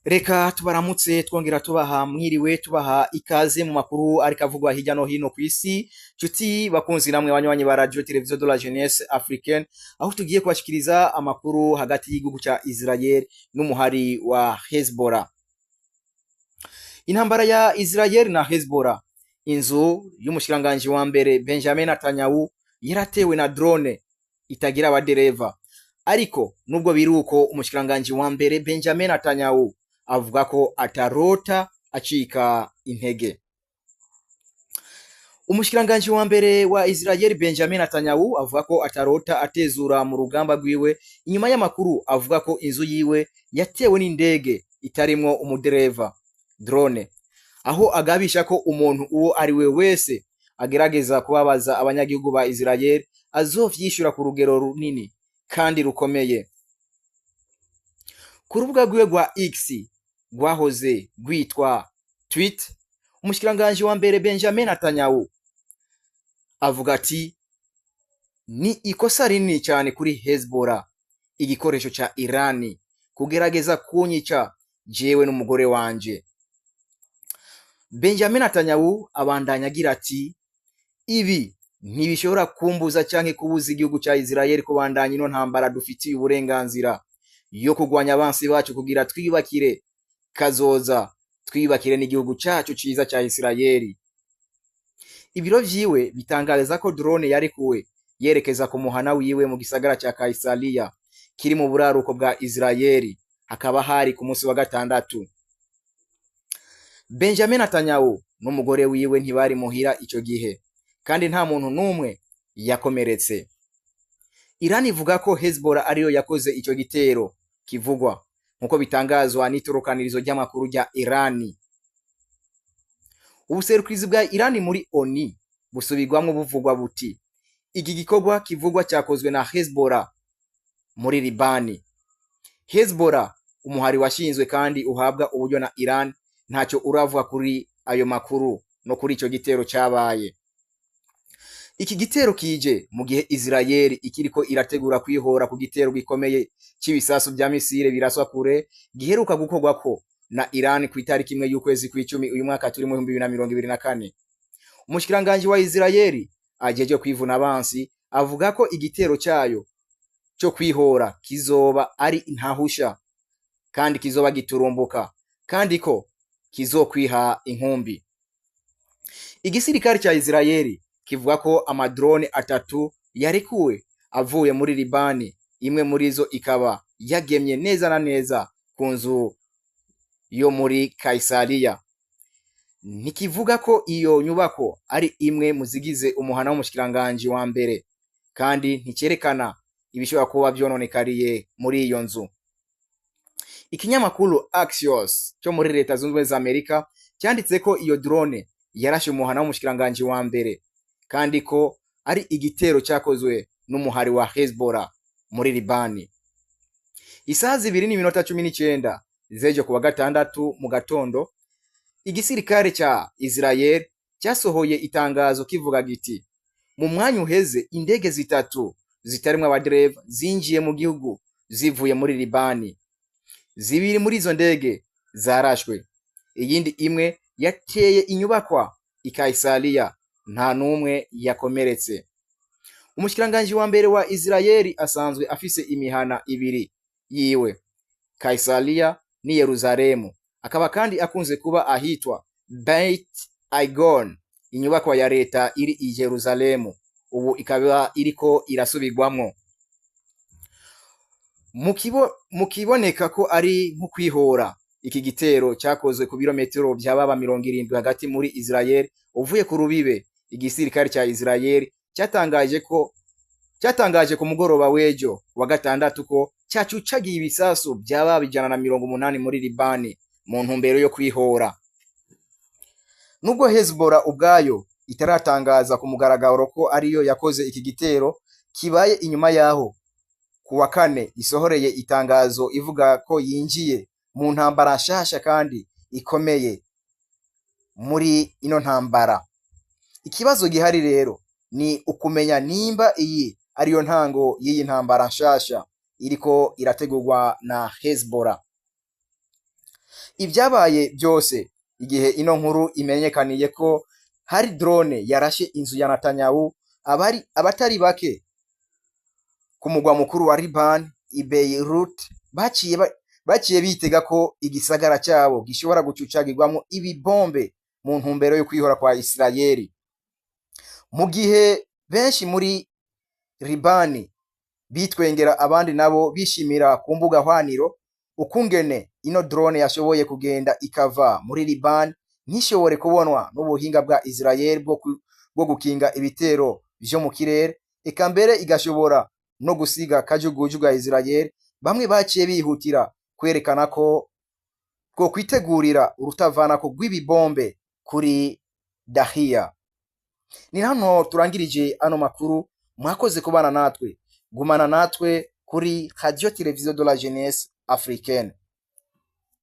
Reka tubaramutse twongera tubaha mwiriwe, tubaha ikaze mu makuru ariko avugwa hirya no hino kw'isi. Nshuti bakunzi namwe banywanyi ba Radio Television de la Jeunesse Africaine, aho tugiye kubashikiriza amakuru hagati y'igihugu ca Israel n'umuhari wa Hezbollah. Intambara ya Israel na Hezbollah, inzu y'umushikiranganji wa mbere Benjamin Netanyahu yaratewe na drone itagira abadereva. Ariko nubwo biruko, umushikiranganji wa mbere Benjamin Netanyahu avuga ko atarota acika intege. Umushikiranganji wa mbere wa Israel Benjamin Netanyahu avuga ko atarota atezura mu rugamba rwiwe inyuma y'amakuru avuga ko inzu yiwe yatewe n'indege itarimwo umudereva, drone, aho agabisha ko umuntu uwo ari we wese agerageza kubabaza abanyagihugu ba Israel azovyishura ku rugero runini kandi rukomeye. Ku rubuga rwiwe rwa X rwahoze rwitwa Twitter, umushikiranganji wa mbere Benjamin Netanyahu avuga ati: "Ni ikosa rinini cyane kuri Hezbollah, igikoresho ca Irani, kugerageza kunyica jewe n'umugore wanje." Benjamin Netanyahu abandanya agira ati: "Ibi ntibishobora kumbuza canke kubuza igihugu ca Israel kubandanya ino ntambara dufitiye uburenganzira yo kurwanya abansi bacu kugira twiyubakire kazoza, twiyubakire n'igihugu cacu ciza ca Israel." Ibiro vyiwe bitangariza ko drone yarekuwe yerekeza ku muhana wiwe mu gisagara ca Kaisaria kiri mu buraruko bwa Israel, hakaba hari ku munsi wa gatandatu. Benjamin Netanyahu n'umugore wiwe ntibari muhira ico gihe, kandi nta muntu n'umwe yakomeretse. Iran ivuga ko Hezbollah ariyo yakoze ico gitero kivugwa, nkuko bitangazwa n'itorokanirizo ry'amakuru rya Irani. Ubuserukizi bwa Irani muri ONU busubirwamwo buvugwa buti: "Iki gikorwa kivugwa cyakozwe na Hezbollah muri Libani." Hezbollah, umuhari washinzwe kandi uhabwa uburyo na Iran, ntacyo uravuga kuri ayo makuru no kuri ico gitero cyabaye. Iki gitero kije mu gihe Israel ikiriko irategura kwihora ku gitero gikomeye cy'ibisasu vya misile biraswa kure giheruka gukorwako na Iran ku itariki 1 y'ukwezi kw'icumi uyu mwaka turi mu 2024. Umushikiranganji wa Israel ajeje kwivuna abansi avuga ko igitero cyayo cyo kwihora kizoba ari intahusha kandi kizoba giturumbuka, kandi ko kizokwiha inkumbi. Igisirikare cya Israel kivuga ko amadrone atatu yarekuwe avuye muri Libani, imwe muri zo ikaba yagemye neza na neza ku nzu yo muri Kaisaria. Ntikivuga ko iyo nyubako ari imwe mu zigize umuhana w'umushikiranganji wa mbere, kandi nticerekana ibishobora kuba vyononekariye muri iyo nzu. Ikinyamakuru Axios cyo muri Leta Zunze Ubumwe za Amerika cyanditse ko iyo drone yarashe umuhana w'umushikiranganji wa mbere, kandi ko ari igitero cyakozwe n'umuhari wa Hezbollah muri Libani. Isaha 2:19 z'ejo kuwa gatandatu mu gatondo, igisirikare ca Israel cyasohoye itangazo kivuga giti: "Mu mwanya uheze indege zitatu zitarimwo abadereva zinjiye mu gihugu zivuye muri Libani. Zibiri muri izo ndege zarashwe, iyindi imwe yateye inyubakwa i Kaisaria, nta n'umwe yakomeretse." Umushikiranganji wa mbere wa Israel asanzwe afise imihana ibiri yiwe, Kaisaria ni Yerusalemu, akaba kandi akunze kuba ahitwa Beit Aigon, inyubakwa ya leta iri i Yerusalemu, ubu ikaba iriko irasubirwamwo. Mu kiboneka ko ari nko kwihora, iki gitero cyakozwe ku birometero vyababa 70 hagati muri Israel uvuye ku rubibe. Igisirikare ca Israel cyatangaje ku mugoroba w'ejo wa gatandatu ko cyacucagiye ibisasu byaba 180 muri Libani mu ntumbero yo kwihora. Nubwo Hezbollah ubwayo itaratangaza ku mugaragaro ko ariyo yakoze iki gitero, kibaye inyuma yaho ku wa kane isohoreye itangazo ivuga ko yinjiye mu ntambara nshasha kandi ikomeye muri ino ntambara. Ikibazo gihari rero ni ukumenya nimba iyi ariyo ntango y'iyi ntambara nshasha iriko irategurwa na Hezbollah. Ibyabaye byose igihe ino nkuru imenyekaniye ko hari drone yarashe inzu ya Netanyahu, abari abatari bake ku mugwa mukuru wa Liban i Beirut baciye bitega ko igisagara cyabo gishobora gucucagirwamwo ibibombe mu ntumbero yo kwihora kwa Isirayeli. Mu gihe benshi muri Libani bitwengera, abandi nabo bishimira ku mbuga hwaniro ukungene ino drone yashoboye kugenda ikava muri Liban ntishobore kubonwa n'ubuhinga bwa Israel bwo gukinga ibitero vyo mu kirere, eka mbere igashobora no gusiga kajugujugu ya Israel. Bamwe baciye bihutira kwerekana ko bwo kwitegurira urutavanako rw'ibibombe kuri Dahiya. Ni hano turangirije ano makuru. Mwakoze kubana natwe, gumana natwe kuri Radio Television de la Jeunesse Africaine.